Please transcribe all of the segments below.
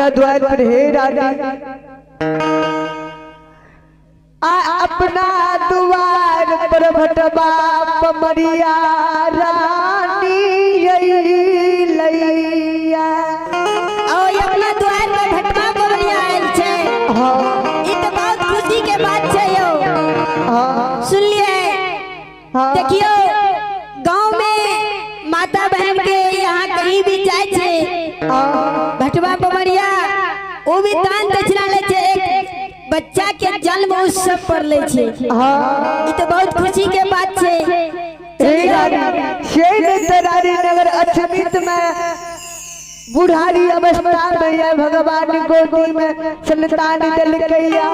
अपना द्वार पर हे रानी, आ अपना द्वार पर भटवा पमरिया रानी लैया। ओ अपना द्वार पर भटवा पमरिया आयल छै। हाँ। ई तो बहुत खुशी के बात छै यौ। हाँ। सुनलिए? हाँ। देखियो गांव में माता बहन के यहाँ कहीं भी जाय छै हाँ। भटवा पमरिया वो भी दान दक्षिणा ले छै, एक बच्चा के जन्म उत्सव पर ले छै। हाँ। ई तो बहुत खुशी के बात छै। हे रानी, से रानी नगर अछमित में बुढ़ारी अवस्था में यह भगवान गोदी में संतान दिलकैया।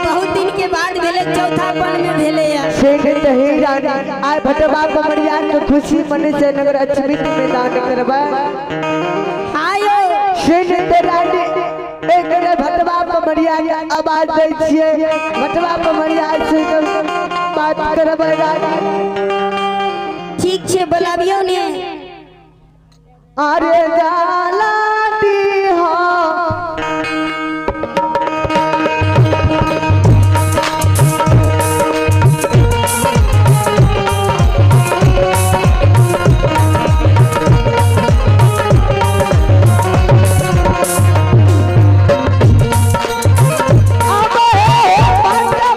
बहुत दिन के बाद भेले, चौथापन में भेले या। से हे रानी, आय भटवा पमरिया के खुशी मन से नगर अछमित में दान करबा। हाँ यो। से रानी एक भटवा पमरिया के आवाज दै छियै, भटवा पमरिया से बात करबै रानी। ठीक छै, बोलाबियौ ने। अरे जाला दी हो अब हे भटवा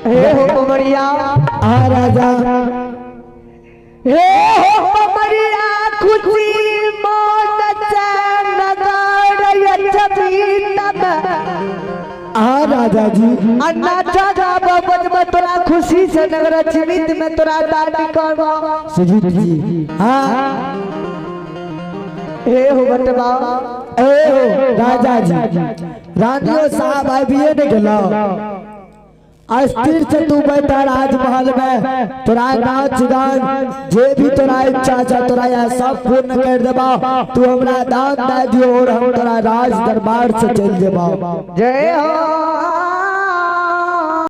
हे हो पमरिया, आ राजा, हे हो पमरिया, खुशी मन नगर अछमीत में। आ राजा जी। अन्ना चाचा बबज में तोरा खुशी से नगर अछमीत में तोरा दान करबा। सुजीत जी। हाँ। हे हो बटवा। ए हो राजा जी, रानियों साहब आबिए ने गेलो। अस्थिर से तू बैठा राजमहल में, तोरा नाच गान जे भी तोरा इच्छा छा तोरा यह सब पूर्ण कर देबा। तू हमरा दान दे दियो और हम तोरा राज दरबार से चल जेबा। जय हो।